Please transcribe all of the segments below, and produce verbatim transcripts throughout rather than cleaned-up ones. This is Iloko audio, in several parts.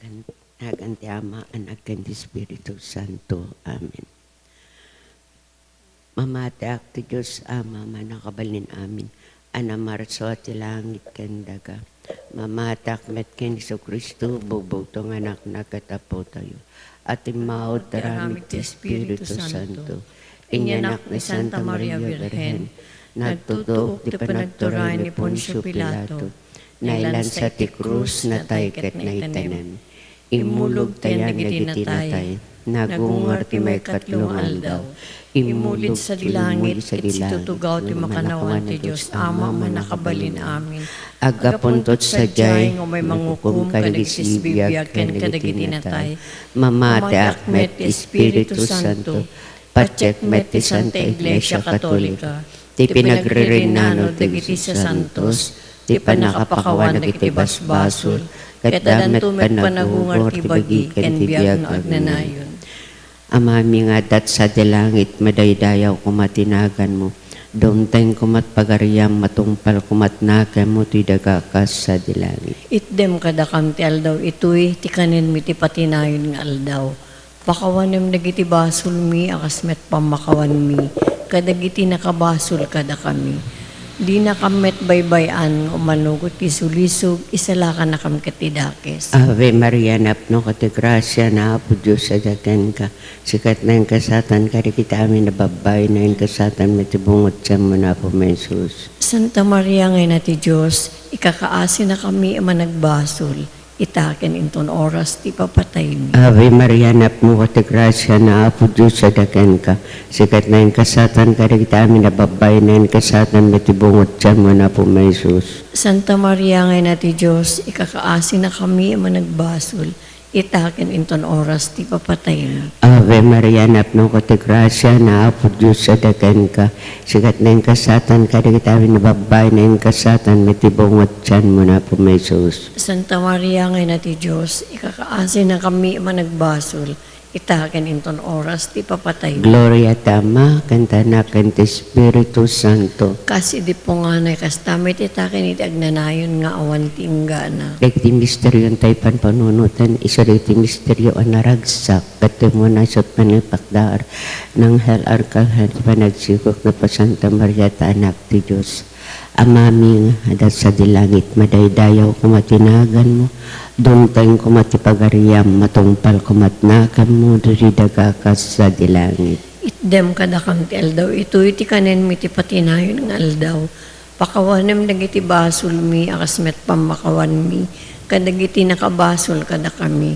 Nagan ti Ama, Anak, ken ti Espiritu Santo. Amen. Mamatiak ti Dios Ama, Mannakabalin amin, a namarsua ti langit ken daga. Mamatiak met ken Jesu-Cristo, bugbugto nga Anakna ket Apotayo, a timmawd ti aramid ti Espiritu Santo. Inyanak ni Santa Maria Birhen, nagtutuok ti panagturay ni Poncio Pilato, nailansa ti krus, natay ket naitanem. Immulog ti ayan dagiti natay, nagungar ti maikatlo nga aldaw. Immulid sadi langit ket situtugaw ti makannawan ti Dios Ama Mannakabalin amin. Aggapunto sadiay nga umay mangukom kadagiti sibbibiag ken kadagiti natay. Mamatiak met ti Espiritu Santo, patiek met ti Santa Iglesia Katolika, ti pinagrirennano dagiti sasantos, ti pannakapakawan dagiti basbasol, ket addanto met panagungar ti bagi ken biag nga agnanayon. Amami nga adda sadi langit, madaydayaw koma ti naganmo. Dumteng koma ti pagariam, matungpal koma ti nakemmo ti daga kas sadi langit. Itdem kadakam ti aldaw itoy ti kanenmi ti patinayon nga aldaw. Pakawanem dagiti basolmi a kas met pammakawanmi kadagiti nakabasol kadakami. Dinakam met baybay-an nga umanugot ti sulisog, isalakannakam ket ti dakes. Ave Maria, napnoka ti grasia, ni Apo Dios adda kenka. Sika ti nainkasatanka kadagiti amin a babbai, nainkasatanka met ti bungot tianmo, ni Apomi a Jesus. Santa Maria nga Ina ti Dios, ikakaasinakami a managbasol, ita ken inton oras ti ipapataymi. Ave Maria, napnoka ti grasia, ni Apo Dios adda kenka. Sika ti nainkasatanka kadagiti amin a babbai, nainkasatanka met ti bungot tianmo, ni Apomi a Jesus. Santa Maria nga Ina ti Dios, ikakaasinakami a managbasol, ita ken inton oras ti ipapataymi. Ave Maria, napnoka ti grasia, ni Apo Dios adda kenka. Sika ti nainkasatanka kadagiti amin a babbai, nainkasatanka met ti bungot tianmo, ni Apomi a Jesus. Santa Maria nga Ina ti Dios, ikakaasinakami a managbasol, ita ken inton oras ti ipapataymi. Gloria ti Ama, ken ti Anak, ken ti Espiritu Santo. Kas idi punganay, kasta met ita ken iti agnanayon nga awan ti inggana. Dagiti misterio ti panpanunotan, isu dagiti misterio a naragsak, ket ti umuna isu ti panangipakdaar ni anghel, arkanghel, ti panagsikog ni Santa Maria ti Anak ti Dios. Amami nga adda sadi langit, madaydayaw koma ti naganmo, dumteng koma ti pagariam, matungpal koma ti nakemmo, ditoy daga kas sadi langit. Itdem kadakam ti aldaw itoy ti kanenmi ti patinayon nga aldaw. Pakawanem dagiti basolmi a kas met pammakawanmi kadagiti nakabasol kadakami.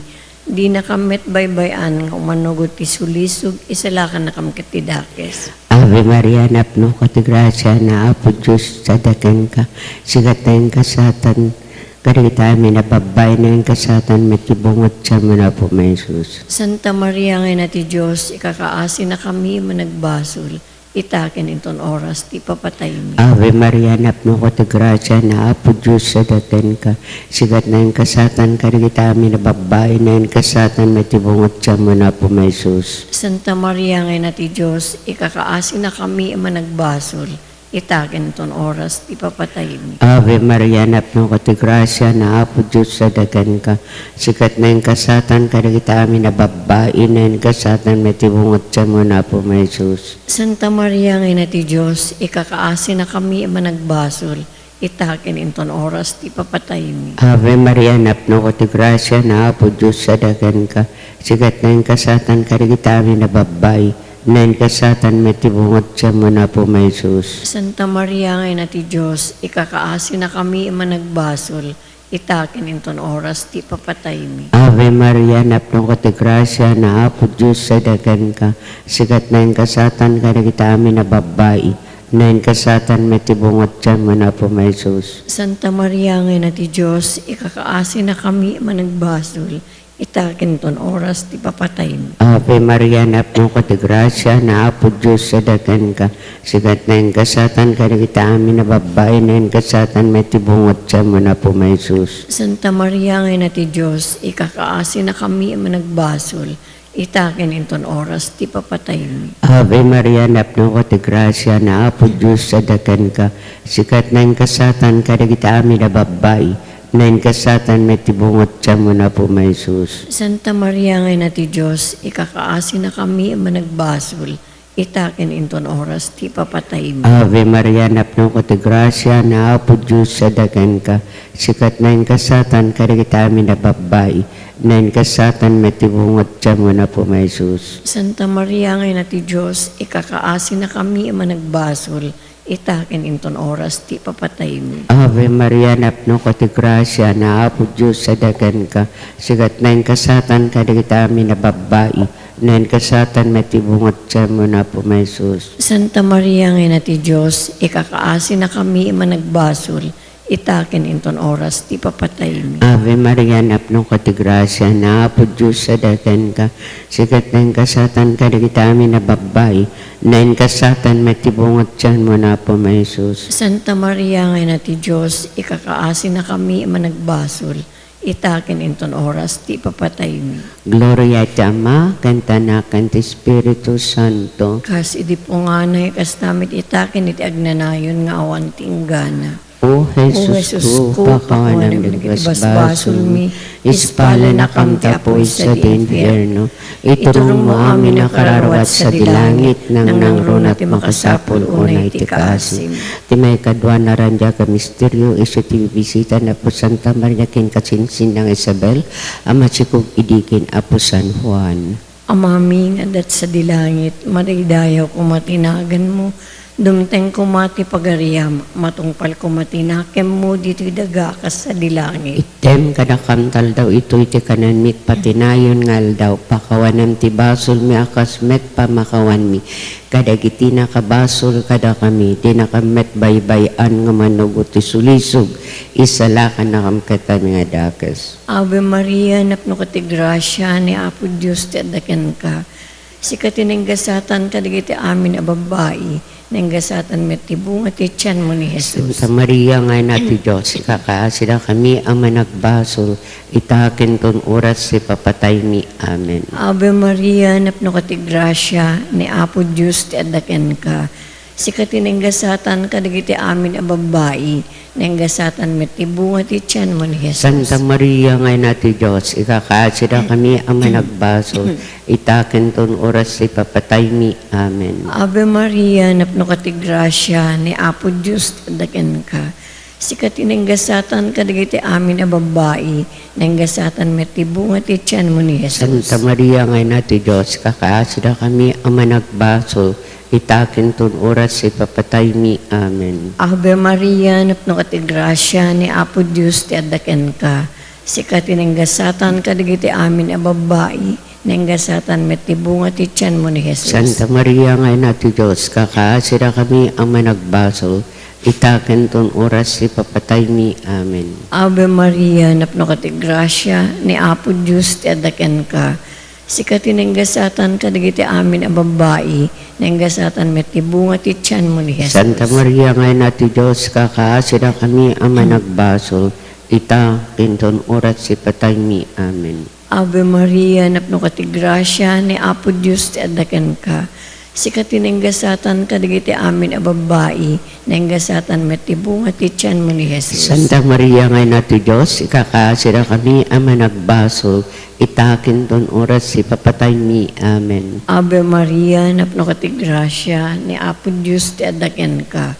Dinakam met baybay-an nga umanugot ti sulisog, isalakannakam ket ti dakes. Ave Maria, napnoka ti grasia, ni Apo Dios adda kenka. Sika ti nainkasatanka kadagiti amin a babbai, nainkasatanka met ti bungot tianmo, ni Apomi a Jesus. Santa Maria nga Ina ti Dios, ikakaasinakami a managbasol, ita ken inton oras ti ipapataymi. Ave Maria, napnoka ti grasia, ni Apo Dios adda kenka. Sika ti nainkasatanka kadagiti amin a babbai, nainkasatanka met ti bungot tianmo, ni Apomi a Jesus. Santa Maria nga Ina ti Dios, ikakaasinakami a managbasol, ita ken inton oras ti ipapataymi. Ave Maria, napnoka ti grasia, ni Apo Dios adda kenka. Sika ti nainkasatanka kadagiti amin a babbai, nainkasatanka met ti bungot tianmo, ni Apomi a Jesus. Santa Maria nga Ina ti Dios, ikakaasinakami a managbasol, ita ken inton oras ti ipapataymi. Ave Maria, napnoka ti grasia, ni Apo Dios adda kenka. Sika ti nainkasatanka kadagiti amin a babbai, nainkasatanka met ti bungot tianmo, ni Apomi a Jesus. Santa Maria nga Ina ti Dios, ikakaasinakami a managbasol, ita ken inton oras ti ipapataymi. Ave Maria, napnoka ti grasia, ni Apo Dios adda kenka. Sika ti nainkasatanka kadagiti amin a babbai, nainkasatanka met ti bungot tianmo, ni Apomi a Jesus. Santa Maria nga Ina ti Dios, ikakaasinakami a managbasol, ita ken inton oras ti ipapataymi. Ave Maria, napnoka ti grasia, ni Apo Dios adda kenka. Sika ti nainkasatanka kadagiti amin a babbai, nainkasatanka met ti bungot tianmo, ni Apomi a Jesus. Santa Maria nga Ina ti Dios, ikakaasinakami a managbasol, ita ken inton oras ti ipapataymi. Ave Maria, napnoka ti grasia, ni Apo Dios adda kenka. Sika ti nainkasatanka kadagiti amin a babbai, Naingasatan met ti bunga ti tianmo, Apo, nga Jesus. Santa Maria nga Ina ti Dios, ikakaasinakami a managbasol, ita ken inton oras ti ipapataymi. Ave Maria, napnoka ti grasia, ni Apo Dios adda kenka. Sika ti naingasatan kadagiti amin a babbai, naingasatan met ti bunga ti tianmo, Apo, nga Jesus. Santa Maria nga Ina ti Dios, ikakaasinakami a managbasol, ita ken inton oras ti ipapataymi. Ave Maria, napnoka ti grasia, ni Apo Dios adda kenka. Sika ti naingasatan kadagiti amin a babbai, naingasatan met ti bunga ti tianmo, Apo, nga Jesus. Santa Maria nga Ina ti Dios, ikakaasinakami a managbasol, ita ken inton oras ti ipapataymi. Ave Maria, napnoka ti grasia, ni Apo Dios adda kenka. Sika ti naingasatan kadagiti amin a babbai, naingasatan met ti bunga ti tianmo, Apo, nga Jesus. Santa Maria nga Ina ti Dios, ikakaasinakami a managbasol, ita ken inton oras ti ipapataymi. Gloria iti Ama, ken ti Anak, ken ti Espiritu Santo. Kas idi punganay, kasta met ita ken iti agnanayon nga awan ti inggana. O Jesus ko, pakawanam dagiti basbasolmi, ispalanakam ti apuy sadi infierno. Iturongmo amin a kararua sadi langit, nangnangruna ti makasapul unay ti kaasim. Ti maikadua a narandiag a misterio, isu ti bibisita ni Apo Santa Maria ken kasinsinna nga Isabel a masikog idi ken Apo San Juan. Amami nga adda sadi langit, madaydayaw koma ti naganmo, dumteng koma ti pagariam, matungpal koma ti nakemmo ditoy daga a kas sadi langit. Itdem kadakam ti aldaw itoy ti kanenmi iti patinayon nga aldaw, pakawanam ti basolmi a kas met pamakawanmi kadagiti nakabasol kadakami, dinakam met baybay-an nga manugot ti sulisog, isalakannakam ket amin a dakes. Ave Maria, napnoka ti grasia, ni Apo Dios ti adda kenka. Sika ti naingasatan kadagiti amin a babbai, naingasatan met ti bunga ti tianmo ni Jesus. Santa Maria nga Ina ti Dios, ikakaasidakami a managbasol, ita ken ton oras ti papataymi. Amen. Ave Maria, napnoka ti grasia, ni Apo Dios ti adda kenka. Sika ti naingasatan kadagiti amin a babbai, naingasatan met ti bunga ti tianmo ni Jesus. Santa Maria nga Ina ti Dios, ikakaasidakami a managbasol, ita ken ton oras ti papataymi. Amen. Ave Maria, napnoka ti grasia, ni Apo Dios ti adda kenka. Sika ti naingasatan kadagiti amin a babbai, naingasatan met ti bunga ti tianmo ni Jesus. Santa Maria nga Ina ti Dios, ikakaasidakami a managbasol, ita ken ton oras ti papataymi. Amen. Ave Maria, napnoka ti grasia, ni Apo Dios ti adda kenka. Sika ti naingasatan kadagiti amin a babbai, naingasatan met ti bunga ti tianmo ni Jesus. Santa Maria nga Ina ti Dios, ikakaasidakami a managbasol, ita ken ton oras ti papataymi. Amen. Ave Maria, napnoka ti grasia, ni Apo Dios ti adda kenka. Sika ti naingasatan kadagiti amin a babbai, naingasatan met ti bunga ti tianmo ni Jesus. Santa Maria nga Ina ti Dios, ikakaasidakami a managbasol, ita ken ton oras ti pataymi. Amen. Ave Maria, napnoka ti grasia, ni Apo Dios ti adda kenka. Sika ti naingasatan kadagiti amin a babbai, naingasatan met ti bunga ti tianmo ni Jesus. Santa Maria nga Ina ti Dios, ikakaasidakami a managbasol, ita ken ton oras ti papataymi. Amen. Ave Maria, napnoka ti grasia, ni Apo Dios ti adda kenka.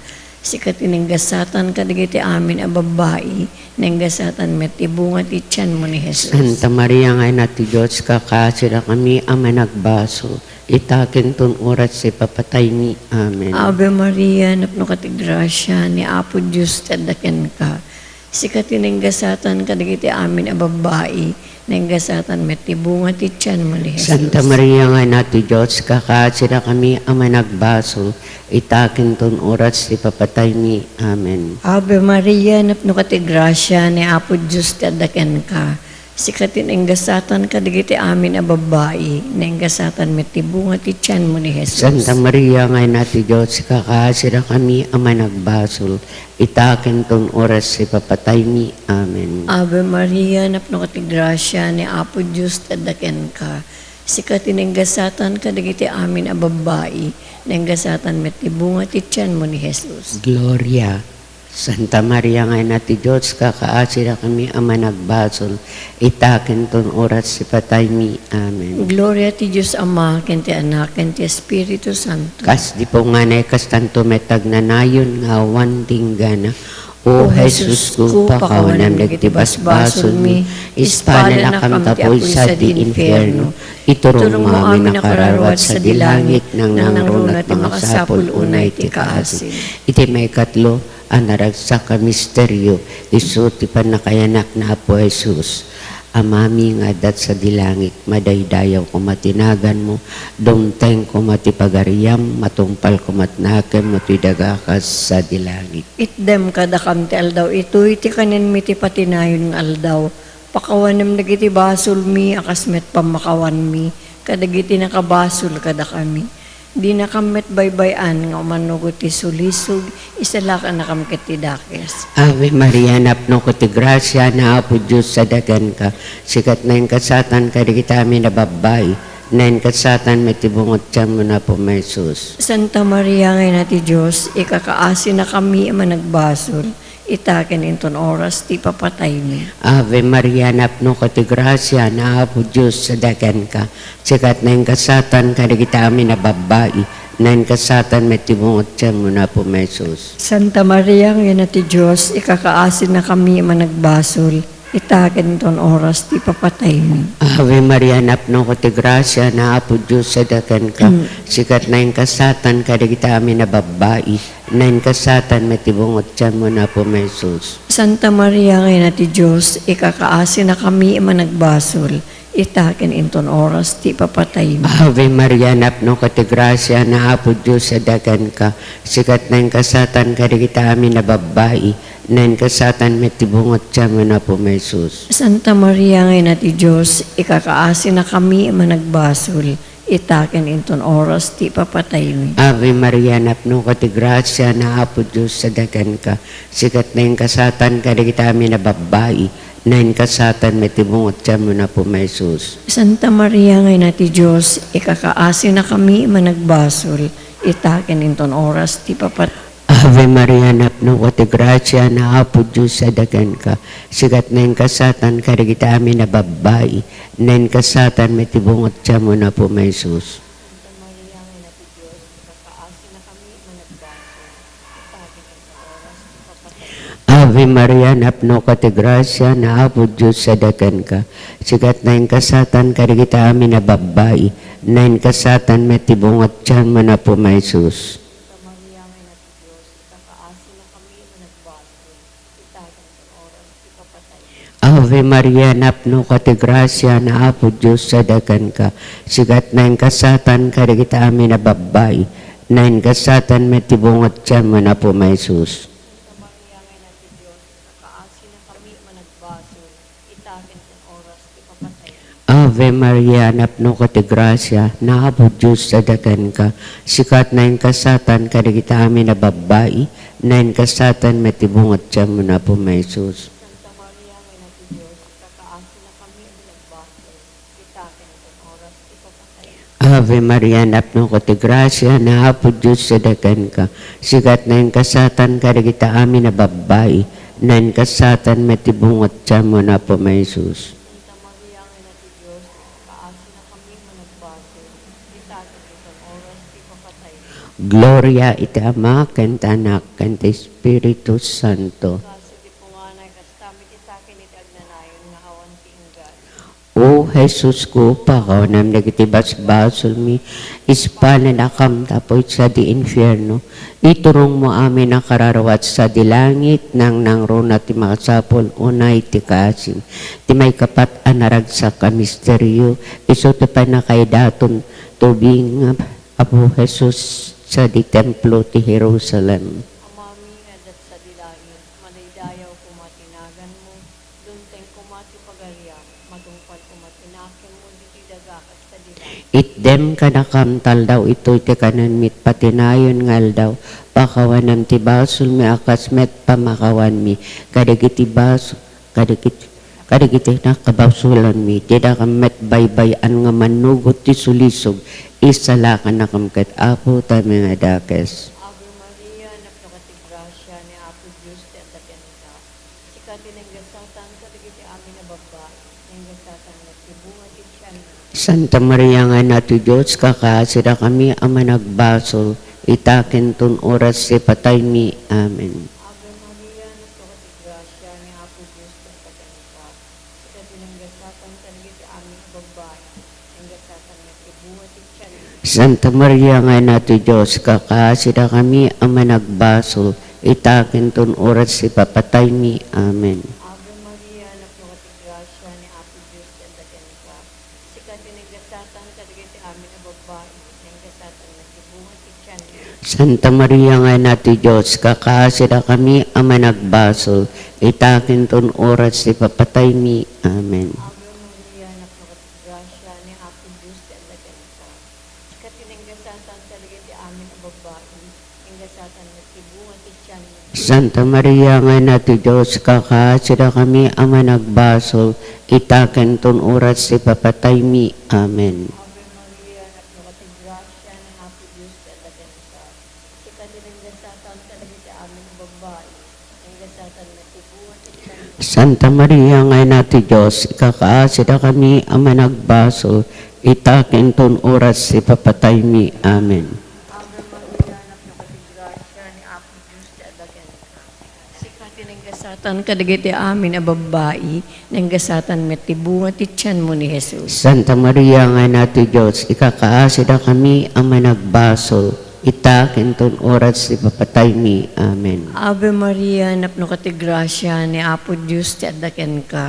Sika ti naingasatan kadagiti amin a babbai, naingasatan met ti bunga ti tianmo ni Jesus. Santa Maria nga Ina ti Dios, ikakaasidakami a managbasol, ita ken ton oras ti papataymi. Amen. Ave Maria, napnoka ti grasia, ni Apo Dios ti adda kenka. Sika ti naingasatan kadagiti amin a babbai, naingasatan met ti bunga ti tianmo ni Jesus. Santa Maria nga Ina ti Dios, ikakaasidakami a managbasol, ita ken ton oras ti papataymi. Amen. Ave Maria, napnoka ti grasia, ni Apo Dios ti adda kenka. Sika ti naingasatan kadagiti amin a babbai, naingasatan met ti bunga ti tianmo ni Jesus. Santa Maria nga Ina ti Dios, ikakaasidakami a managbasol, ita ken ton oras ti papataymi. Amen. Ave Maria, napnoka ti grasia, ni Apo Dios ti adda kenka. Sika ti naingasatan kadagiti amin a babbai, naingasatan met ti bunga ti tianmo ni Jesus. Gloria. Santa Maria nga Ina ti Dios, kakaasirakami a managbasol, ita ken ton oras ti pataymi. Amen. Gloria ti Dios Ama, ken ti Anak, ken ti Espiritu Santo. Kas di punganay, kastanto met agnanayon nga awan tinggana. O O Jesus ko, pakawanam dagiti basbasolmi, ispalanakam ti apuy sadi infierno. Iturongmo amin a kararua sadi langit, nangnangruna ti makasapul unay ti kaasim. Iti maikatlo a naragsak a misterio, isu ti pannakayanak ni Apo Jesus. Amami nga adda sadi langit, madaydayaw koma ti naganmo, dumteng koma ti pagariam, matungpal koma ti nakemmo ti daga kas sadi langit. Itdem kadakam ti aldaw itoy ti kanenmi ti patinayon nga aldaw. Pakawanem dagiti basolmi a kas met pammakawanmi kadagiti nakabasol kadakami. Dinakam met baybay-an nga umanugot ti sulisog, isalakanakam ket ti dakes. Ave Maria, napno ko ti grasia, ni Apo Dios sadakanka. Sika ti naingasatan kadagiti amin a babbai, naingasatan met ti bunga ti tianmo, ni Apo mi Jesus. Santa Maria nga Ina ti Dios, ikakaasinakami a managbasol, ita ken inton oras ti papataymi. Ave Maria, napnoka ti grasia, ni Apo Dios sadakanka. Sika ti naingasatan kadagiti amin a babbai, naingasatan met ti bunga ti tianmo, ni Apo mi Jesus. Santa Maria nga Ina ti Dios, ikakaasinakami a managbasol, ita ken inton oras ti papataymi. Ave Maria, napnoka ti grasia, ni Apo Dios sadakanka. Mm. Sika ti naingasatan kadagiti amin a babbai, naingasatan met ti bunga ti tianmo, ni Apo mi Jesus. Santa Maria nga Ina ti Dios, ikakaasinakami a managbasol, ita ken inton oras ti papataymi. Ave Maria, napnoka ti grasia, ni Apo Dios sadakanka. Sika ti naingasatan kadagiti amin a babbai, naingasatan met ti bunga ti tianmo, ni Apo mi Jesus. Santa Maria nga Ina ti Dios, ikakaasinakami a managbasol, ita ken inton oras ti papataymi. Ave Maria, napnoka ti grasia, ni Apo Dios sadakanka. Sika ti naingasatan kadagiti amin a babbai, naingasatan met ti bunga ti tianmo, ni Apo mi Jesus. Santa Maria nga Ina ti Dios, ikakaasinakami a managbasol, ita ken inton oras ti papat- Ave Maria, napnoka ti grasia, ni Apo Dios sadakanka. Sika ti naingasatan kadagiti amin a babbai, naingasatan met ti bunga ti tianmo, ni Apo mi Jesus. Santa Maria nga Ina ti Dios, ikakaasinakami a managbasol, ita ken inton oras ti papataymi. Ave Maria, napnoka ti grasia, ni Apo Dios sadakanka. Sika ti naingasatan kadagiti amin a babbai, naingasatan met ti bunga ti tianmo, ni Apo mi Jesus. Santa Maria nga Ina ti Dios, ikakaasinakami a managbasol, ita ken inton oras ti papataymi. Ave Maria, napnoka ti grasia, ni Apo Dios sadakanka. Sika ti naingasatan kadagiti amin a babbai, naingasatan met ti bunga ti tianmo, ni Apo mi Jesus. Santa Maria nga Ina ti Dios, ikakaasinakami a managbasol, ita ken inton oras ti papataymi. Ave Maria, napnoka ti grasia, ni Apo Dios sadakanka. Sika ti naingasatan kadagiti amin a babbai, naingasatan met ti bunga ti tianmo, ni Apo mi Jesus. Santa Maria nga Ina ti Dios, ikakaasinakami a managbasol, ita ken inton oras ti papataymi. Ave Maria, napnoka ti grasia, ni Apo Dios sadakanka. Sika ti naingasatan kadagiti amin a babbai, naingasatan met ti bunga ti tianmo, ni Apo mi Jesus. Santa Maria nga Ina ti Dios, ikakaasinakami a managbasol, ita ken inton oras ti papataymi. Gloria iti Ama, ken ti Anak, ken ti Espiritu Santo. Kas iti punganay, kasta met ita ken iti agnanayon nga awan ti inggana. O Jesus ko, pakawanam dagiti basbasolmi, ispalanakam ta apuy sadi infierno. Iturongmo amin a kararua sadi langit, nangnangruna ti makasapul unay ti kaasim. Ti maikapat a naragsak a misterio, isu ti pannakaidaton ti ubing nga Apo Jesus sadi templo ti Jerusalem. Amami nga adda sadi langit, madaydayaw koma ti naganmo, dumteng koma ti pagariam, matungpal koma ti nakemmo ditoy daga kas sadi langit. Itdem kadakam ti aldaw itoy ti kanenmi ti patinayon nga aldaw, pakawanam ti basolmi a kas met pammakawanmi kadagiti bas-, kadagit-, kadagiti nakabasolanmi, ti dakam met baybay-an nga mannugot ti sulisog, isalakanakam ket Apo ta amin a dakes. Ave Maria, napnoka ti grasia, ni Apo Dios Santa Maria nga Ina ti Dios, kakaasidak kami a managbasol, ita ken ton oras ti pataymi. Amen. Ave Maria, napno ka ti grasia, ni Apo Dios adda kenka. Sika ti nanggasatan kadagiti amin a babbai, nanggasatan met ti bunga ti tianmo. Santa Maria nga Ina ti Dios, kakaasidak kami a managbasol, ita ken ton oras ti papataymi. Amen. Ave Maria, napno ka ti grasia, ni Apo Dios adda kenka. Sika ti nanggasatan kadagiti amin a babbai, nanggasatan met ti bunga ti tianmo. Santa Maria nga Ina ti Dios, kakaasidak kami a managbasol, ita ken ton oras ti papataymi. Amen. Ave Maria, napno ka ti grasia, ni Apo Dios ti adda kenka. Sika ti nanggasatan kadagiti amin a babbai, nanggasatan met ti bunga ti tianmo. Santa Maria nga Ina ti Dios, kakaasidak kami a managbasol, ita ken ton oras ti papataymi. Amen. Ave Maria, napno ka ti grasia, ni Apo Dios ti adda kenka. Sika ti nanggasatan kadagiti amin a babbai, nanggasatan met ti bunga ti tianmo. Santa Maria nga Ina ti Dios, ikakaasidak kami a managbasol, ita ken ton oras ti papataymi. Amen. Ave Maria, napno ka ti grasia, ni Apo Dios ti adda kenka.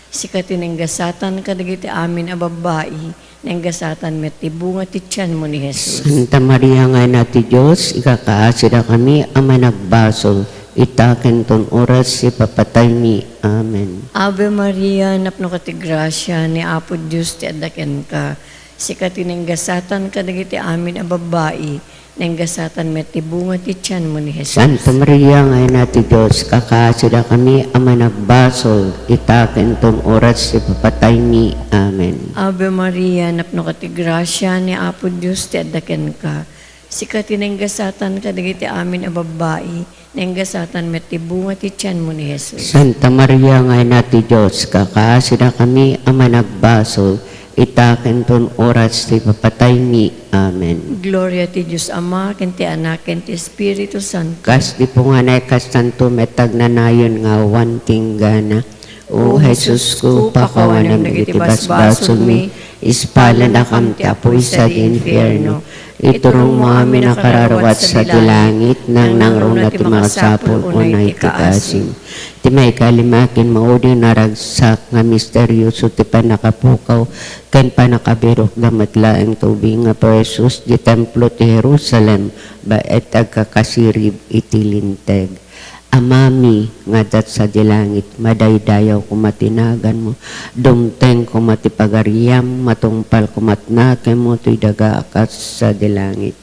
Sika ti nanggasatan kadagiti amin a babbai, nanggasatan met ti bunga ti tianmo ni Jesus. Santa Maria nga Ina ti Dios, ikakaasidak kami a managbasol, ita ken ton oras ti papataymi. Amen. Ave Maria, napno ka ti grasia, ni Apo Dios ti adda kenka. Sika ti nanggasatan kadagiti amin a babbai, nanggasatan met ti bunga ti tianmo ni Jesus. Santa Maria nga Ina ti Dios, ikakaasidak kami a managbasol, ita ken ton oras ti papataymi. Amen. Ave Maria, napno ka ti grasia, ni Apo Dios ti adda kenka. Sika ti nanggasatan kadagiti amin a babbai, nanggasatan met ti bunga ti tianmo ni Jesus. Santa Maria nga Ina ti Dios, kakaasidak kami a managbasol, ita ken ton oras ti papataymi. Amen. Ave Maria, napno ka ti grasia, ni Apo Dios ti adda kenka. Sika ti nanggasatan kadagiti amin a babbai, nanggasatan met ti bunga ti tianmo ni Jesus. Santa Maria nga Ina ti Dios, kakaasidak kami a managbasol, ita ken ton oras ti papataymi. Amen. Gloria ti Dios Ama, ken ti Anak, ken ti Espiritu Santo. Kas di punganay, kas tanto met agnanayon nga awan tinggana. O Jesusko, pakawanam dagiti basbasolmi, ispalennakam ti apuy sadi infierno. Iturongmo amin a kararuat sadi langit, nangnangruna ti makasapul unay ti kaasim. Ti maikalima ken maudi nga naragsak nga misterioso ti pannakapukaw ken pannakabirok da met laeng tubig nga precious di templo ti Jerusalem, baet agkakasirib iti Linteg. Amami nga adda sadi langit, madaydayaw koma ti naganmo, dumteng koma ti pagariam, matungpal koma ti nakemmo toy daga a kas sadi langit.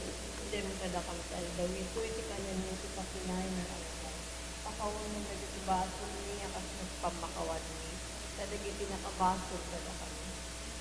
Dem kadakam ti aldaw itoy ti kanenmi ti pakinayon nga aldaw. Pakawanam dagiti basolmi a kas met pammakawanmi kadagiti nakabasol kadakami.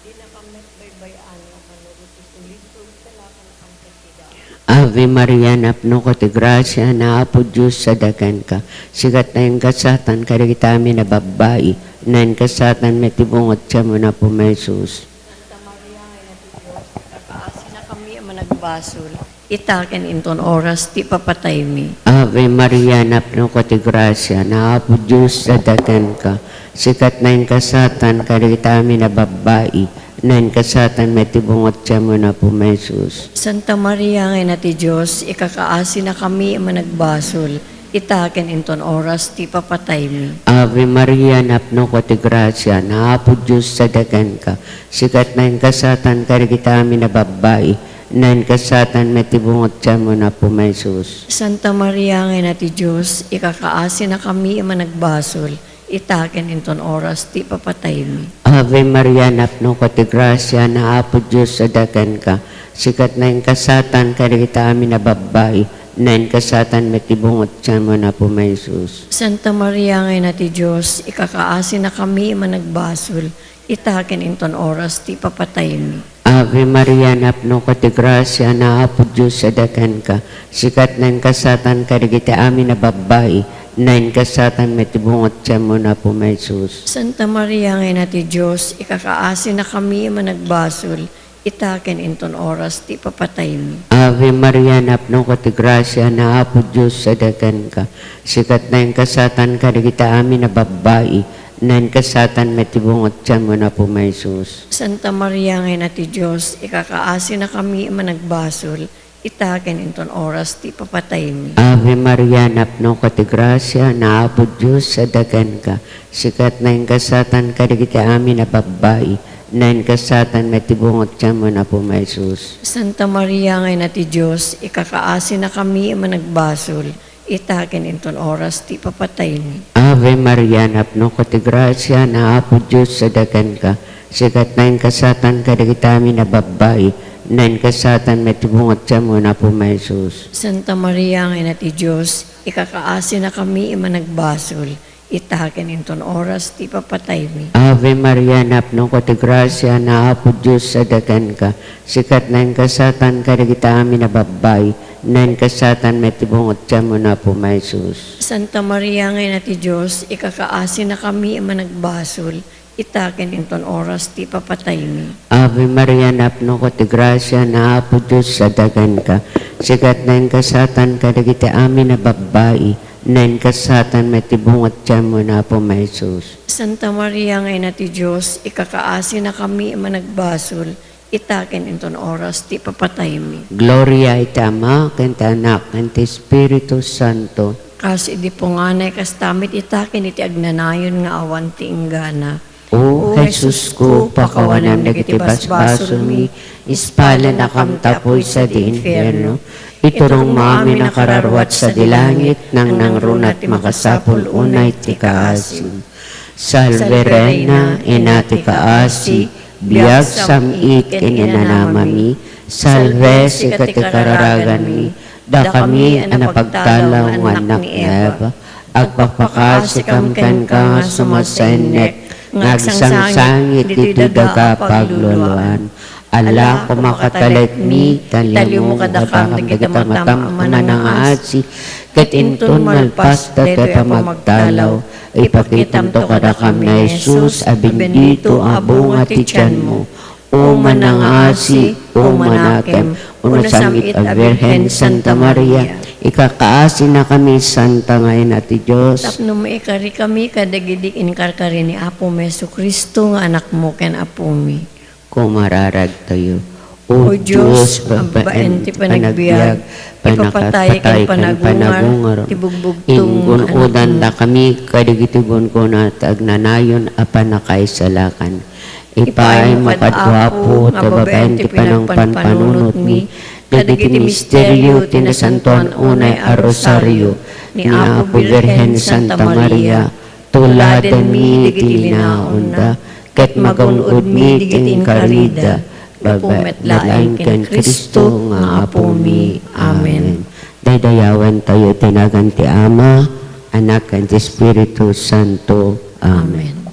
Dinakam met baybay-an nga mannurot iti lisog, salakanakam ket ti dayag. Ave Maria, napnoka ti grasia, ni Apo Dios sadi kenka. Sika ti nagasatan kadagiti amin a babbai, nagasatan met ti bunga ti tianmo, Apo Jesus. Santa Maria nga Ina ti Dios, ikakaasinakami a managbasol, ita ken inton oras ti ipapataymi. Ave Maria, napnoka ti grasia, ni Apo Dios sadi kenka. Sika ti nagasatan kadagiti amin a babbai, nagasatan met ti bunga ti tianmo, Apo Jesus. Santa Maria nga Ina ti Dios, ikakaasinakami a managbasol, ita ken inton oras ti ipapataymi. Ave Maria, napnoka ti grasia, ni Apo Dios sadi kenka. Sika ti nagasatan kadagiti amin a babbai, nagasatan met ti bunga ti tianmo, Apo Jesus. Santa Maria nga Ina ti Dios, ikakaasinakami a managbasol, ita ken inton oras ti ipapataymi. Ave Maria, napnoka ti grasia, ni Apo Dios sadi kenka. Sika ti nagasatan kadagiti amin a babbai, nagasatan met ti bunga ti tianmo, Apo Jesus. Santa Maria nga Ina ti Dios, ikakaasinakami a managbasol, ita ken inton oras ti ipapataymi. Ave Maria, napnoka ti grasia, ni Apo Dios sadi kenka. Sika ti nagasatan kadagiti amin a babbai, Nainkasatanmi ti bunga ti tianmo, Apo mi Jesus. Santa Maria nga Ina ti Dios, ikakaasinakami a managbasol, ita ken inton oras ti ipapataymi. Ave Maria, napnoka ti grasia, ni Apo Dios adda kenka. Sika ti nainkasatanka dagiti amin a babbai, nainkasatanmi ti bunga ti tianmo, Apo mi Jesus. Santa Maria nga Ina ti Dios, ikakaasinakami a managbasol, ita ken inton oras ti ipapataymi. Ave Maria, napnoka ti grasia, ni Apo Dios adda kenka. Sika ti nainkasatanka dagiti amin a babbai, nainkasatanmi ti bunga ti tianmo, Apo mi Jesus. Santa Maria nga Ina ti Dios, ikakaasinakami a managbasol, ita ken inton oras ti ipapataymi. Ave Maria, napnoka ti grasia, ni Apo Dios adda kenka. Sika ti nainkasatanka dagiti amin a babbai, nainkasatanmi ti bunga ti tianmo, Apo mi Jesus. Santa Maria nga Ina ti Dios, ikakaasinakami a managbasol, ita ken inton oras ti ipapataymi. Ave Maria, napnoka ti grasia, ni Apo Dios adda kenka. Sika ti nainkasatanka dagiti amin a babbai, nainkasatanmi ti bunga ti tianmo, Apo mi Jesus. Santa Maria nga Ina ti Dios, ikakaasinakami a managbasol, ita ken inton oras ti ipapataymi. Ave Maria, napnoka ti grasia, ni Apo Dios adda kenka. Sika ti nainkasatanka dagiti amin a babbai, nainkasatanmi ti bunga ti tianmo, Apo mi Jesus. Santa Maria nga Ina ti Dios, ikakaasinakami a managbasol, ita ken inton oras ti ipapataymi. Gloria iti Ama, ken ti Anak, ken ti Espiritu Santo. Kas idi punganay, kasta met ita ken iti agnanayon nga awan ti inggana. O Jesusko, pakawanam dagiti basbasolmi, ispalennakam ta apuy sadi infierno. Iturongmo amin a kararua sadi langit, nangnangruna ti makasapul unay ti kaasim. Salve Reina, Ina ti kaasi, biag, sam-it, ken inanamami. Salve, sika ti kararaganmi. Dakami a napagtalaw nga annak ni Eva. Agpakpakaasikam kenka nga sumasainnek nga agsangsangit ditoy daga a pagluluaan. Ala, kumakatalekmi, talimo kadakam dagiti matam a manangaasi, ket inton malpas daytoy a pamagtalaw, ipakitamto kadakam ni Jesus a bendito a bunga ti tianmo. O manangaasi, o manakem, o nasam-it a Birhen Santa Maria, ikakaasinakami, Santa nga Ina ti Dios. Tapno maikarikami kadagidi inkarkari ni Apomi Jesu-Cristo nga Anakmo ken Apomi. Kumararagtayo. O Dios, babaen ti panagbiag, panagpatay ken panagungar, ti bugbugtong nga ingun-odandakami kadagiti gunggona ti agnanayon a pannakaisalakan. Ipaaymo kad, Apo, ta babaen ti panangpanpanunotmi kadagiti misterio ti Nasantoan Unay a Rosario ni Apo Birhen Santa Maria, tuladanmi dagiti linaonda, ket magun-odmi dagiti inkarida, gapu met laeng ken Cristo nga Apomi. Amen. Daydayawentayo ti nagan ti Ama, Anak, ken ti Espiritu Santo. Amen. Amen.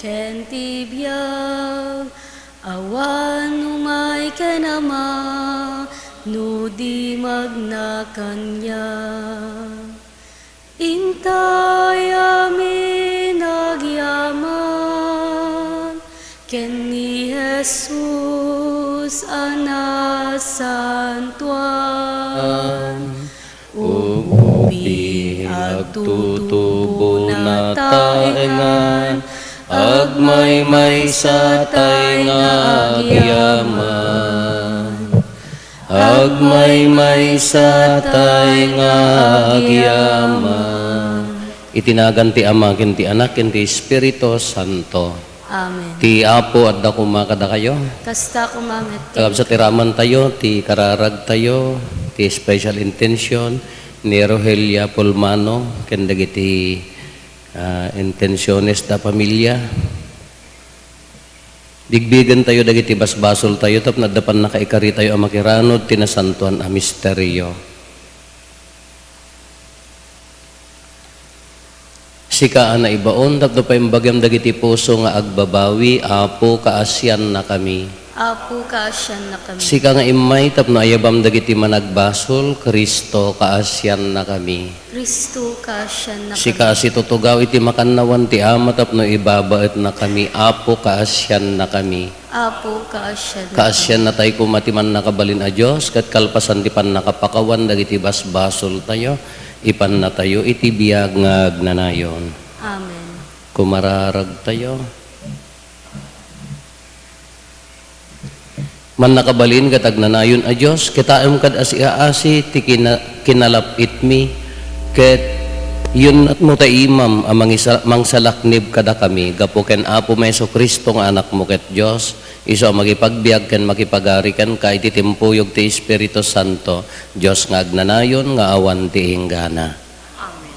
Ken ti biag, awan umay ken Ama, no di magna kaniak. Intay amin agyaman ken ni Jesus a nasantoan. Ubi, agtutubo, nataengan, agmaymaysa tay nga agyaman. Agmaymaysa tay nga agyaman. Iti nagan ti Ama, ken ti Anak, ken ti Espiritu Santo. Amen. Ti Apo adda koma kadakayo. Kasta koma met kenka. Kakabsat, iraman tayo ti kararag tayo, ti special intention ni Rogelia Pulmano, ken dagiti, ah, intenciones da familia. Bigbigen tayo dagiti basbasol tayo tapno adda pannakaikari tayo a makiranod ti nasantoan a misterio. Sika a naibaon tapno paimbagem dagiti puso nga agbabawi, Apo, kaasiannakami. Apo, kaasiannakami. Sika nga immay tapno ayabam dagiti managbasol, Cristo, kaasiannakami. Cristo, kaasiannakami. Sika a situtugaw iti makannawan ti Ama tapno ibabaetnakami, Apo, kaasiannakami. Apo, kaasiannakami. Kaasiannatay koma ti mannakabalin a Dios, ket kalpasan ti pannakapakawan dagiti basbasoltayo, ipannatayo iti biag nga agnanayon. Amen. Kumararagtayo. Mannakabalin ket agnanayon a Dios, kitaem kad a siaasi ti kina-, kinalap-itmi, ket yunnatmo ta imam a mangisa-, mangsalaknib kadakami gapu ken Apomi Jesu-Cristo nga Anakmo ket Dios, isu a makipagbiag ken makipagari kenka iti timpuyog ti Espiritu Santo, Dios nga agnanayon nga awan ti inggana. Amen.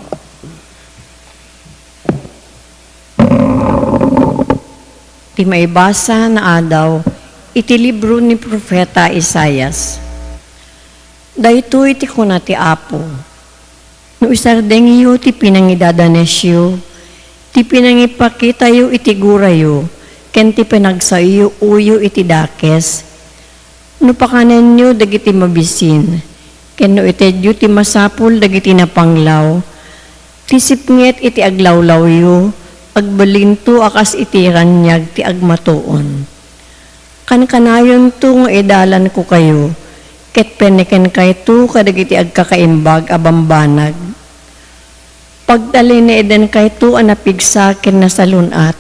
Ti maibasa nga adaw iti libro ni Profeta Isaias. Daytoy ti kuna ti Apo, "No isardengyo ti pinangidadanesyo, ti pinangipakitayo iti gurayo, ken ti panagsaoyo iti dakes, no pakanenyo dagiti mabisin, ken no itedyo ti masapul dagiti napanglaw, ti sipnget iti aglawlawyo, agbalinto a kas iti raniag ti agmatuon. Kankanayonto nga idalanko kayo, ket pennekenkayto kadagiti agkakaimbag a bambanag." Pagtalinaedankayto a napigsa ken nasalun-at.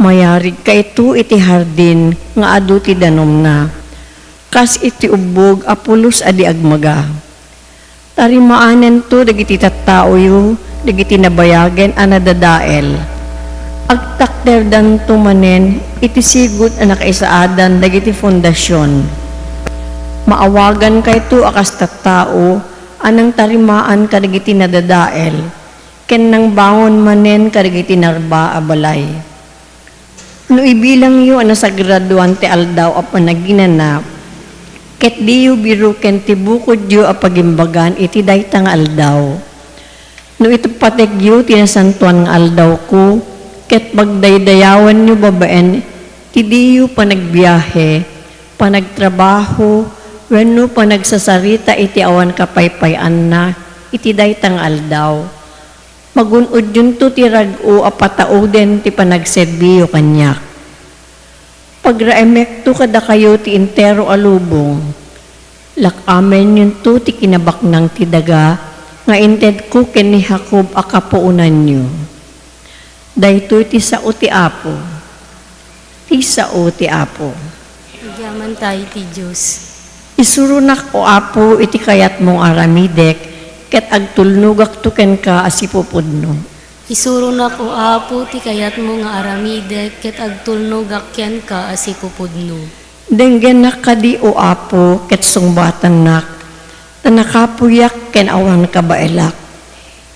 Mayarigkayto iti hardin nga adu ti danumna, kas iti ubbog a pulos a di agmaga. Tarimaananto dagiti tattaoyo dagiti nabayagen a nadadael. Agtakderdanto manen iti sigud a nakaisaadan dagiti fondasion. Maawagankayto a kas tattao a nangtarimaan kadagiti nadadael, ken nangbangon manen kadagiti narba a balay. No ibilangyo a nasagradoan ti aldaw a panaginana, ket diyo biroken ti bukodyo a pagimbagan iti dayta nga aldaw. No ipategyo ti nasantoan nga aldawko, ket pagdaydayawanyo babaen ti diyo panagbiahe, panagtrabaho, wenno panagsasarita iti awan kapaypayaanna iti dayta nga aldaw, magun-odyonto ti rag-o a patauden ti panagserbiyo kaniak. Pagraemekto kadakayo ti entero a lubong. Lak-amenyonto ti kinabaknang ti daga nga intedko ken ni Jacob a kapuonanyo. Daytoy ti sao ti Apo. Ti sao ti Apo. Agyaman tayo ti Dios. Isuronak, O Apo, iti kayatmo nga aramidek, ket agtulnogakto kenka a sipupudno. Isuronak, O Apo, ti kayatmo nga aramidek, ket agtulnogak kenka a sipupudno. Denggenak kadi, O Apo, ket sungbatannak, ta nakapuyak ken awan kabaelak.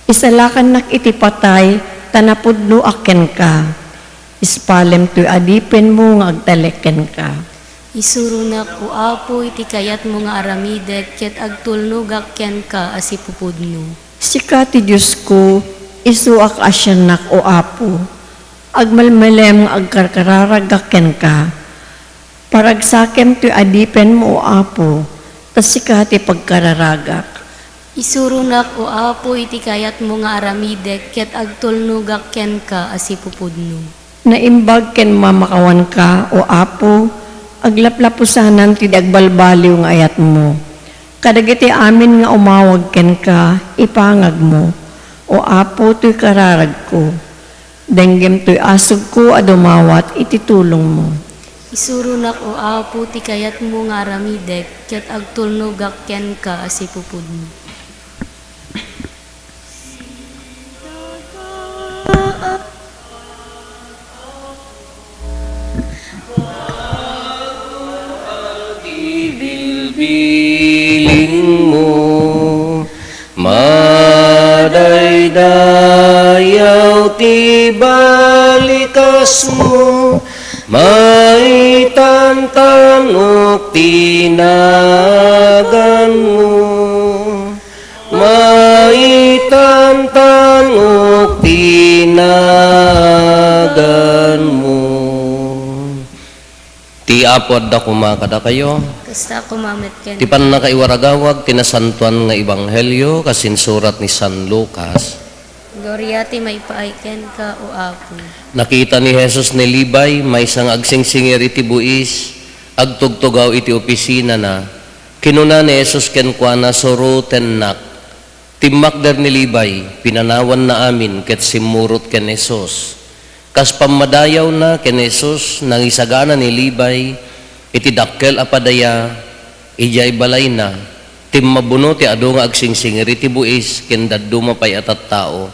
Isalakannak iti patay, ta napudnoak kenka. Ispalem toy adipenmo nga agtalek kenka. Isuronak, O Apo, iti kayatmo nga aramidek, ket agtulnogak kenka a sipupudno. Sika ti Diosko, isu a kaasiannak, O Apo. Agmalmalem nga agkarkararagak kenka. Paragsakem toy adipenmo, O Apo, ta sika ti pagkararagak. Isuronak, O Apo, iti kayatmo nga aramidek, ket agtulnogak kenka a sipupudno. Naimbag ken mamakawanka, O Apo, aglaplapusanan ti agbalbaliw nga ayatmo. Kadagiti amin nga umawag kenka, ipangagmo, O Apo, toy kararagko. Denggem toy asugko a dumawat iti tulongmo. Isuronak, O Apo, ti kayatmo nga aramidek, ket agtulnogak kenka a sipupudno. Bilbilingmo, madaydayaw ti balikasmo, maitantanok ti naganmo. Maitantanok ti naganmo. Ti Apo adda koma kadakayo. Kasta koma met ken. Ti pannakaiwaragawag ti nasantoan nga ebanghelio kas insurat ni San Lucas. Gloria ti maipaay kenka, O Apo. Nakita ni Jesus ni Levi, maysa nga agsingsingir iti buis, agtugtugaw iti opisinana. Kinuna ni Jesus kenkuana, "Surotennak." Timmakder ni Levi, pinanawanna amin ket simmurot ken Jesus. Kas pammadayawna ken Jesus, nangisagana ni Levi iti dakkel a padaya idiay balayna. Timmabuno ti adu nga agsingsingir iti buis ken dadduma pay a tattao.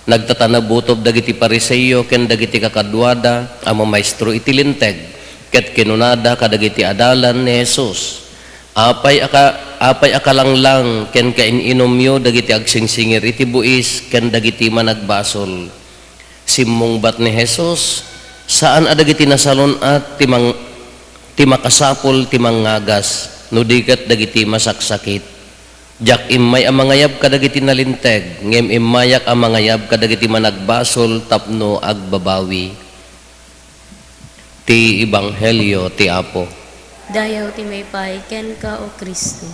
Nagtatanabutob dagiti Fariseo ken dagiti kakaduada a mamaestro iti Linteg, ket kinunada kadagiti adalan ni Jesus, "Apay a ka-, apay a kalanglang ken kain-inumyo dagiti agsingsingir iti buis ken dagiti managbasol?" Simmungbat ni Jesus, "Saan a dagiti nasalun-at ti mang-, ti makasapul ti mangngagas, no di ket dagiti masaksakit. Diak immay a mangayab kadagiti nalinteg, ngem immayak a mangayab kadagiti managbasol tapno agbabawi." Ti Ebanghelio ti Apo. Dayaw ti maipaay kenka, O Cristo.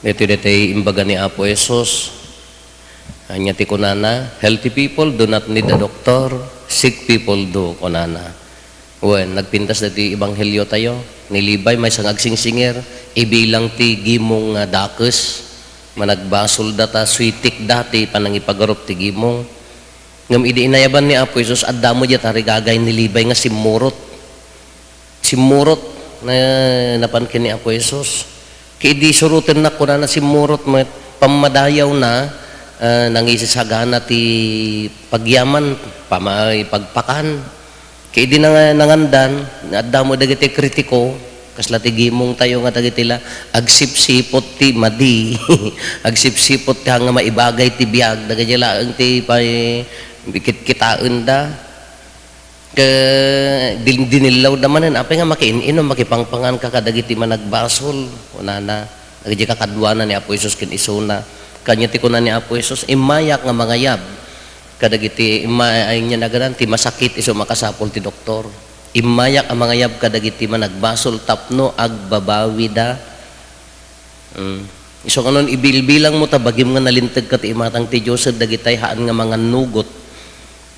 Daytoy, daytoy imbaga ni Apo Jesus. Ania ti kunana, "Healthy people do not need a doctor, sick people do," kunana. Wen, nagpintas daytoy ebanghelio tayo. Ni Levi, maysa nga agsingsingir, ibilang ti gimong nga dakes. Managbasol data, suitik dati, panangipagarup ti gimong. Ngem idi inayaban ni Apo Jesus, adda met diay tarigagay ni Levi nga simmurot. Simmurot, na, napan ken ni Apo Jesus. Ket idi surotennak, kunana, simmurot met, pammadayawna, ah, nangisagana ti pagyaman, pamay pagpakan. Ket idi nanga-, nangandan, adda met dagiti kritiko, kasla ti gimong tayo nga dagiti la, agsipsipot ti madi, agsipsipot ti nga maibagay ti biag, dagiti laeng ti pay-, kitkitaenda. Ket din-, dinillawda manen, "Apay nga makiin-inum, makipangpangan ka kadagiti managbasol?" kunana. Dagiti kakaduana ni Apo Jesus ken isuna. Kaniana ti kuna ni Apo Jesus, "Immayak nga mangayab kadagiti imma-, ay, ania naganan, ti masakit isu makasapul ti doktor. Immayak a mangayab kadagiti managbasol tapno agbabawida." Mm. Isu nga nun, ibilbilangmo ta bagim nga nalinteg ka ti imatang ti Dios, dagitay haan nga mangannugot.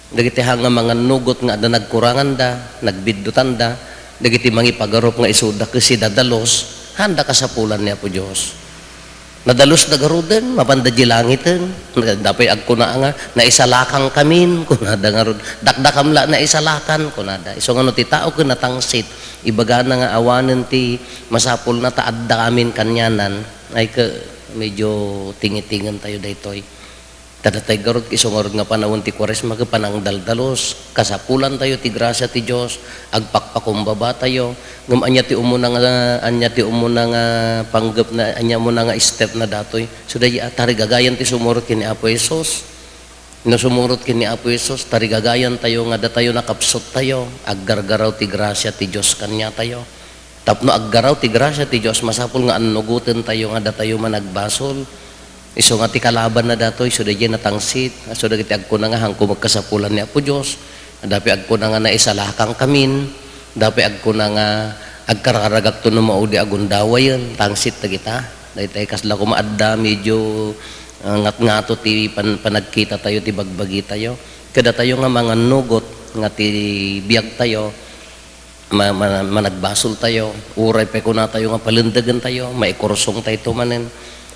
Dagiti haan nga mangannugot nga adda nagkuranganda, nagbiddutanda, dagiti mangipagarup nga isu dakes ti dadalus, haanda kasapulan ni Apo Dios. Nadalus da garuden, mapanda di langiten. Dapay agkuna nga, "Naisalakangkamin," kunada ngarud. "Dakdakam la naisalakan," kunada. Isu nga no ti tao ken natangsit, ibagana nga awanen ti masapulna ta adda amin kanianan, ay ke-, medyo tingitingen tayo daytoy. Ta datay garud, isu ngarud nga panawen ti Kuaresma ket panangdaldalus. Kasapulan tayo ti grasia ti Dios, agpakpakumbaba tayo. Ngem ania ti umuna nga, ania ti umuna nga panggepna, ania umuna nga step na datoy? So, daydi a tarigagayan ti sumurot ken ni Apo Jesus. No sumurot ken ni Apo Jesus, tarigagayan tayo nga datayo nakapsut tayo, aggargaraw ti grasia ti Dios kaniatayo. Tapno aggaraw ti grasia ti Dios, masapul nga annugoten tayo nga datayo managbasol. Isu nga ti kalabanna datoy, isu daydiay natangsit, isu dagiti agkuna nga, "Haanko met kasapulan ni Apo Dios." Adda pay agkuna nga, "Naisalakangkamin." Adda pay agkuna nga, "Agkararagakto no maudi a gundawayen." Tangsit dagita. Daytoy kasla koma adda medyo, ah, ngatngato ti pan-, panagkitatayo, ti bagbagitayo. Kadatayo nga mangannugot nga ti biagtayo, ma-, ma-, managbasoltayo, uray pay kunatayo nga palendegentayo, maikursongtayto manen,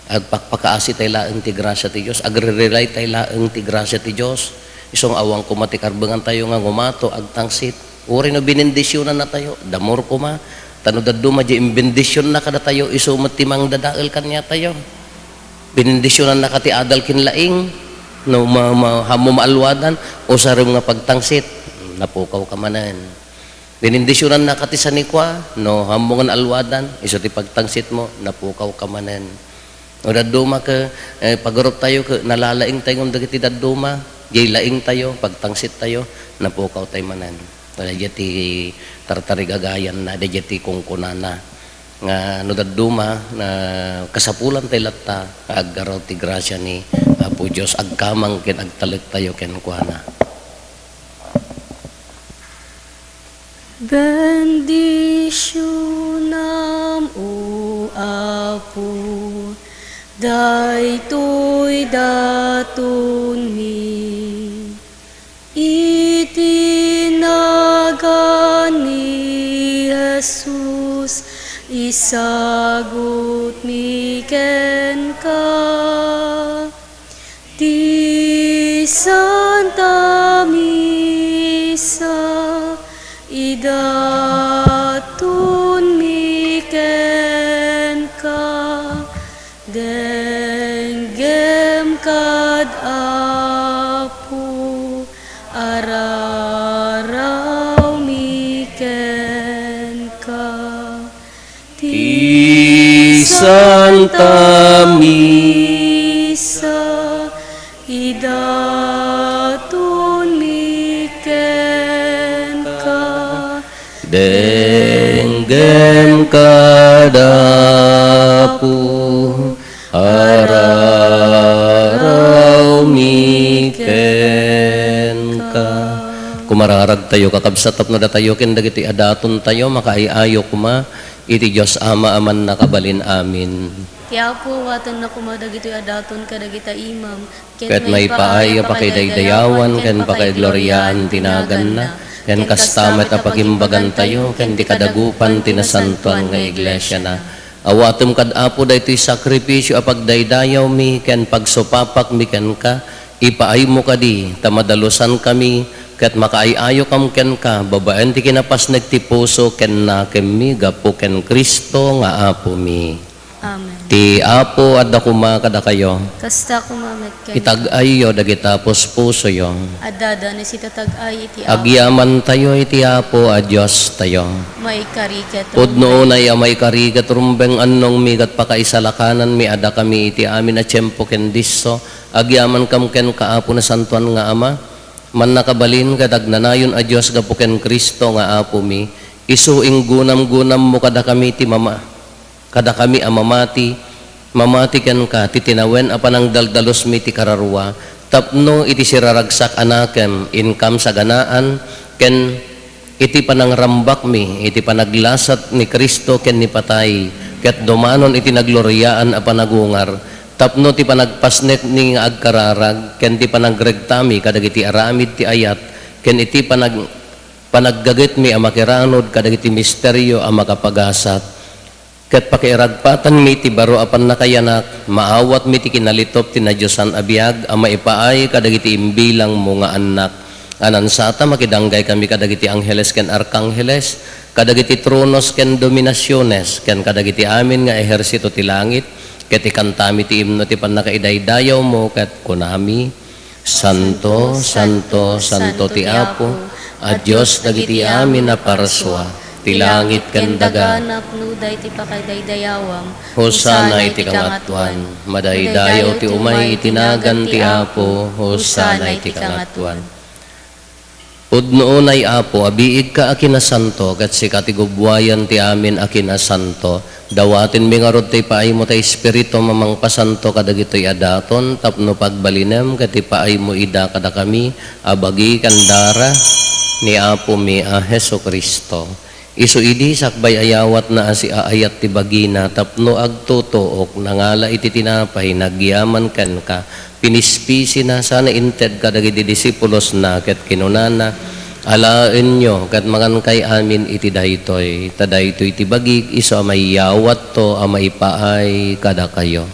agpakpakaasitay laeng ti grasia ti Dios, agrerelaytay laeng ti grasia ti Dios. Isu nga awan koma ti karbengantayo nga ngumato, agtangsit. Uray no benendisionnatayo, damor koma. Ta no dadduma diay imbendisionna kadatayo, isu met ti mangdadael kaniatayo. Benendisionnaka ti adal ken laing, no ma-, ma-, haanmo maalwadan, usarem nga pagtangsit, napukawka manen. Benendisionnaka ti sanikua, no haanmo nga naalwadan, isu ti pagtangsitmo, napukawka manen. No dadduma ket, eh, pagaruptayo ket nalalaingtayo ngem dagiti dadduma, diay laingtayo, pagtangsittayo, napukawtay manen. Daydiay ti tartarigagayanna, daydiay ti kunkunana. Nga no dadduma, na kasapulantay latta nga aggaru ti grasia ni Apo Dios, agkamang ken agtalektayo kenkuana. Bendisionam, O Apo, daytoy datonmi. Iti nagan ni Jesus, isagutmi kenka. Ti Santa Misa, idatonmi kenka. Denggem kad Apo, ararawmi kenka. Ti Santa Misa, idatonmi kenka. Denggem kad Apo, ararawmi kenka. Kumararagtayo, kakabsat, tapno datayo ken dagiti adatontayo makaay-ayo koma iti Dios Ama a mannakabalin amin. Ti Apo, awatenna koma dagitoy a daton kadagita imam, ket maipaay a pakidaydayawan ken pakaigloriaan ti naganna, ken kasta met a pagimbagantayo ken ti kadagupan ti nasantoan nga iglesiana. Awatem kad Apo daytoy sakrifisio a pagdaydayawmi ken pagsupapakmi kenka, ipaaymo kadi ta madalusankami ket makaay-ayokam kenka babaen ti kinapasnek ti puso ken nakemmi gapu ken Cristo nga Apomi. Amen. Ti Apo adda koma kadakayo. Kasta koma met kenka. Itag-ayyo dagita puspusoyo. Adda danes iti tag-ay iti Apo. Agyamantayo iti Apo a Diostayo. Maikari ket rumbeng. Pudno unay a maikari ket rumbeng, annongmi ket pakaisalakananmi a dakami iti amin a tiempo ken disso. Agyamankam kenka, Apo, Nasantoan nga Ama. Mannakabalin ket agnanayon a Dios gapu ken Cristo nga Apomi. Isu inggunamgunammo kadakami ti mama-, kadakami a mamati, mamati kenka ti tinawen a panangdaldalusmi ti kararua, tapno iti siraragsak a nakem, inkam saganaan, ken iti panangrambakmi iti panaglasat ni Cristo ken ni patay, ket dumanon iti nagloriaan a panagungar, tapno ti panagpasnekmi nga agkararag, ken ti panagregtami kadagiti aramid ti ayat, ken iti panag-, panaggagetmi a makiranod kadagiti misterio a makapagasat. Ket pakiiragpatanmi ti baro a pannakayanak, maawatmi ti kinalitup ti nadiosan a biag a maipaay kadagiti imbilangmo nga annak, a nansata makidanggay kami kadagiti angheles ken arkangheles, kadagiti tronos ken dominasiones, ken kadagiti amin nga ehersito ti langit, ket ikantami ti imno ti pannakaidaydayawmo, ket kunami, Santo, santo, santo ti Apo, a Dios dagiti amin a parsua, ti langit ken daga. Napno daytoy pakaidaydayawam. Hosanna iti kangatoan. Madaydayaw ti umay iti nagan ti Apo. Hosanna iti kangatoan. Pudno unay, Apo, a biigka a kinasanto, ket sika ti gubbuayan ti amin a kinasanto. Dawatenmi ngarud ti ipaaymo ti Espiritum a mangpasanto kadagitoy a daton tapno pagbalinem ket ipaaymo ida kadakami a bagi ken dara ni Apomi a Jesu-Cristo. Isu idi sakbay a yawatna a siaayat ti bagina tapno agtutuok, nangala iti tinapay, nagyaman kenka, pinispisina, sana inted kadagiti disipulosna ket kinunana, "Alaenyo ket mangankay amin iti daytoy, ta daytoy ti bagik isu a maiyawatto a maipaay kadakayo."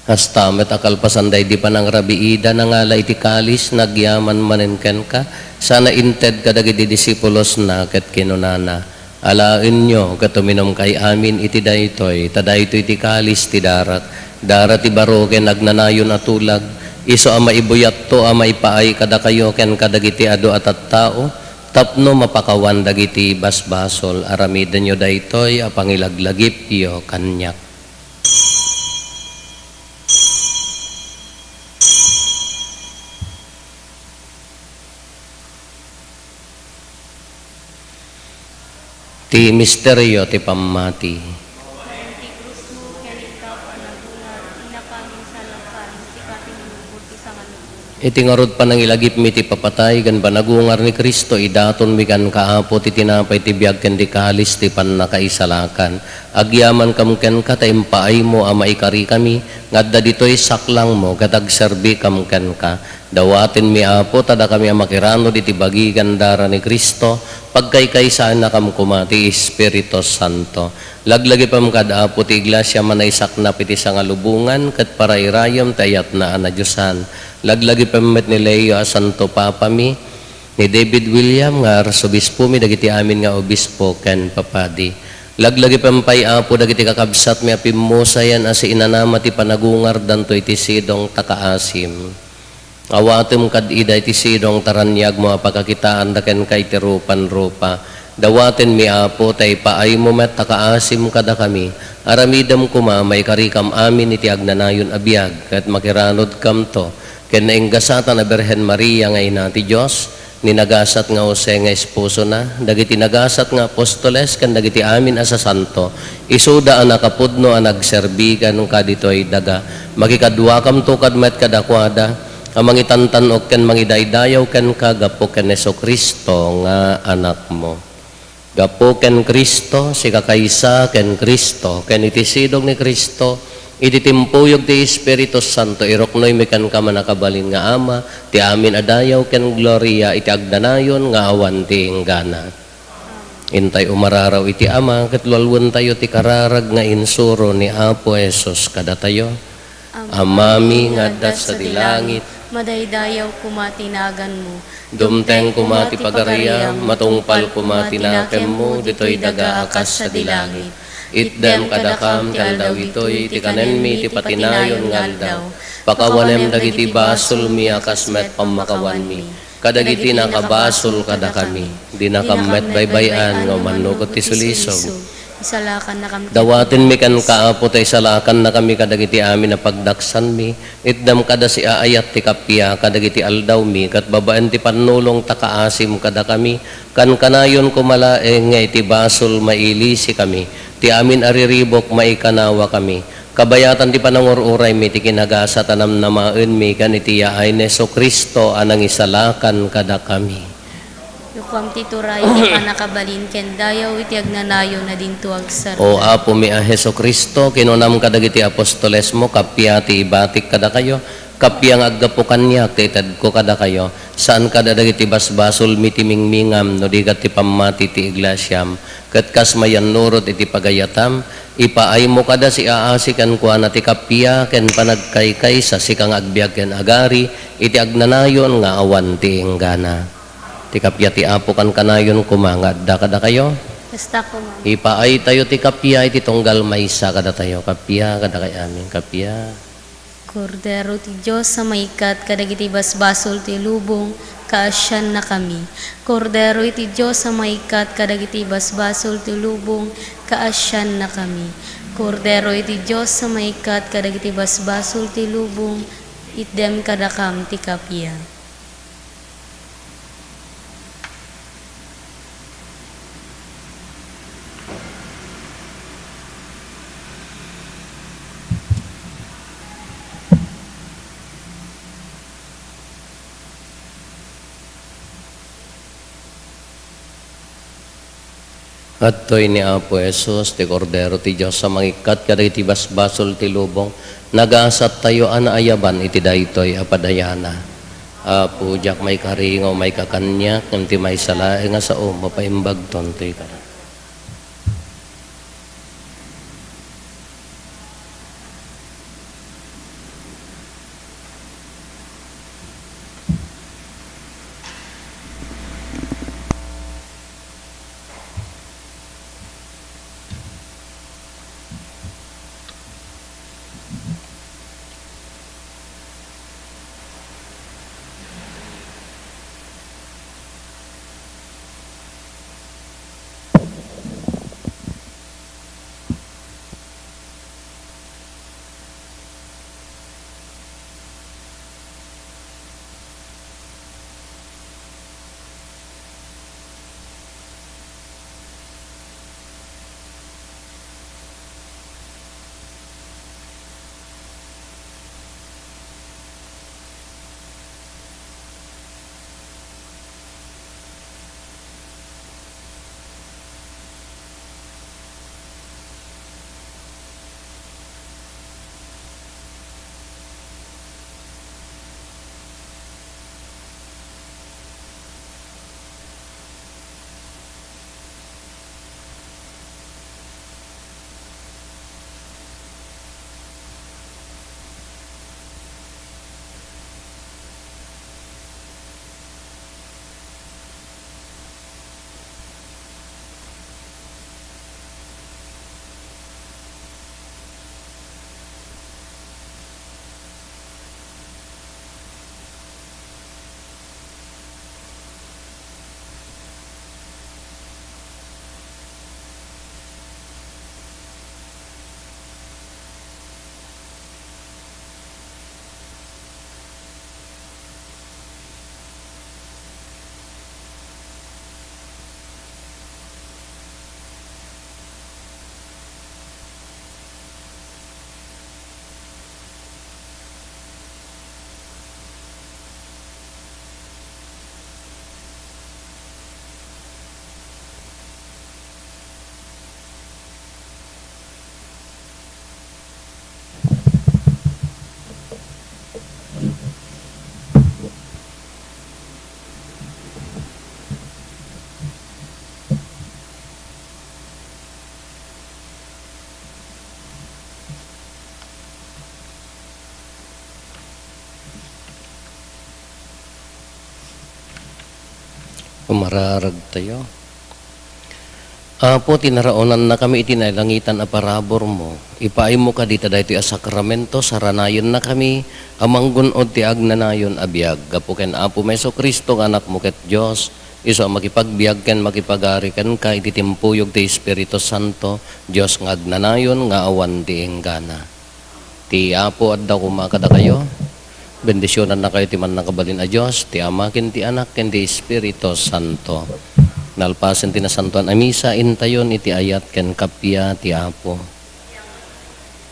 Kasta met a kalpasan daydi panangrabiida, nangala iti kalis, nagyaman manen kenka, sana inted kadagiti disipulosna ket kinunana, "Alaenyo ket uminumkay amin iti daytoy, ta daytoy ti kalis ti darak, dara ti baro ken agnanayon a tulag, isu a maibuyatto a maipaay kadakayo ken kadagiti adu a tattao, tapno mapakawan dagiti basbasol. Aramidenyo daytoy a pangilaglagipyo kaniak." Ti misterio ti pammati. Ken ti krusmo ken ita a panagungar, inakam insalakan, sika ti manubot ti sangalubong. Iti ngarud panangilagipmi ti papatay ken panagungar ni Cristo, idatonmi kenka, Apo, ti tinapay ti biag ken ti kalis ti pannakaisalakan. Agyamankam kenka ta impaaymo a maikarikami nga adda ditoy saklangmo ket agserbikam kenka. Dawatenmi, Apo, ta dakami a makiranod iti bagi ken dara ni Cristo, pagkaykaysaennakam koma ti Espiritu Santo. Laglagipem kad, Apo, ti Iglesia a naisaknap iti sangalubongan ket parairayem ti ayatna a nadiosan. Laglagipem met ni Leo a Santo Papami, ni David William nga Arsobispomi, dagiti amin nga obispo ken papadi. Laglagipem pay, Apo, dagiti kakabsatmi a pimmusayan a siinanama ti panagungardanto iti sidong ta kaasim. Awatem kad ida iti sidong ta raniagmo a pakakitaanda kenka iti rupan-rupa. Dawatenmi, Apo, ta ipaaymo met a kaasim kadakami. Aramidem koma a maikarikam amin iti agnanayon a biag, ket makiranodkamto ken nainggasatan a Birhen Maria nga Ina ti Dios, ni nagasat nga Jose nga esposona, dagiti nagasat nga apostoles, ken dagiti amin a sasanto, isuda a nakapudno a nagserbi kenka ditoy daga. Makikaduakamto kad met kadakuada a mangitantan-ok ken mangidaydayaw kenka gapu ken Jesu-Cristo nga Anakmo. Gapu ken Cristo, sika kaysa ken Cristo, ken iti sidong ni Cristo, iti timpuyog ti Espiritu Santo, iruknoymi kenka, Mannakabalin nga Ama, ti amin a dayaw ken gloria iti agnanayon nga awan ti inggana. Intay umararaw iti Ama, ket lualuentayo ti kararag nga insuro ni Apo Jesus kadatayo. Amami nga adda sadi langit, madaydayaw koma ti naganmo. Dumteng koma ti pagariam, matungpal koma ti nakemmo ditoy daga a kas sadi langit. Itdem kadakam ti aldaw ditoy ti kanenmi ti patinayon nga aldaw. Pakawanem dagiti basolmi a kas met pammakawanmi kadagiti nakabasol kadakami. Dinakam met baybay-an nga umannukot ti sulisog. Isalakannakam ti Dawatenmi kenka, Apo, ta isalakannakami kadagiti amin a pagdaksanmi. Itdem kada siaayat ti kappia kadagiti aldawmi, ket babaen ti pannulong ta kaasim kadakami. Kankanayon koma laeng nga iti basol mailisikami, ti amin a riribuk maikanawakami. Kabayatan ti panangur-uraymi ti kinagasat a namnamaenmi ken iti yaay ni Jesu-Cristo a nangisalakan kadakami. Rukuam ti turay, ti pannakabalin ken dayaw iti agnanayon a dinto agsarita. O Apomi a Jesu-Cristo, kinunam kadagiti apostolesmo, kappia ti ibatik kadakayo, kappia nga aggapu kaniak ti itedko kadakayo. Saan kada dagiti basbasolmi ti mingmingam no di ket ti pammati ti iglesiam. Ket kas mayannurot iti pagayatam, ipaaymo kada siaasi kenkuana ti kappia ken panagkaykaysa, sika nga agbiag ken agari iti agnanayon nga awan ti inggana. Ti kappia ti Apo kankanayon koma nga adda kadakayo. Kasta koma. Ipaaytayo ti kappia iti tunggal maysa kadatayo. Kappia kadakay amin, kappia. Kordero ti Dios a maikkat kadagiti basbasol ti lubong, kaasiannakami. Kordero iti Dios a maikkat kadagiti basbasol ti lubong, kaasiannakami. Kordero iti Dios a maikkat kadagiti basbasol ti lubong, Itdem kadakam ti kappia. Adtoy ni Apo Jesus, ti Kordero ti Dios a mangikkat kadagiti basbasol ti lubong. Nagasattayo a naayaban iti daytoy a padayana. Apo, diak maikari nga umayka kaniak, ngem ti maysa laeng a sao mapaimbagton ti karan. Umararagtayo. Apo, tinaraonannakami iti nailangitan a paraburmo. Ipaaymo kadi ta daytoy a sakramento, saranayennakami a manggun-od ti agnanayon a biag. Gapu ken Apomi Jesu-Cristo nga Anakmo ket Dios, isu a makipagbiag ken makipagari kenka iti timpuyog ti Espiritu Santo, Dios nga agnanayon nga awan ti inggana. Ti Apo adda koma kadakayo. Bendisionannakayo ti Mannakabalin a Dios, ti Ama, ken ti Anak, ken ti Espiritu Santo. Nalpasen ti Nasantoan a Misa, intayon iti ayat ken kappia ti Apo.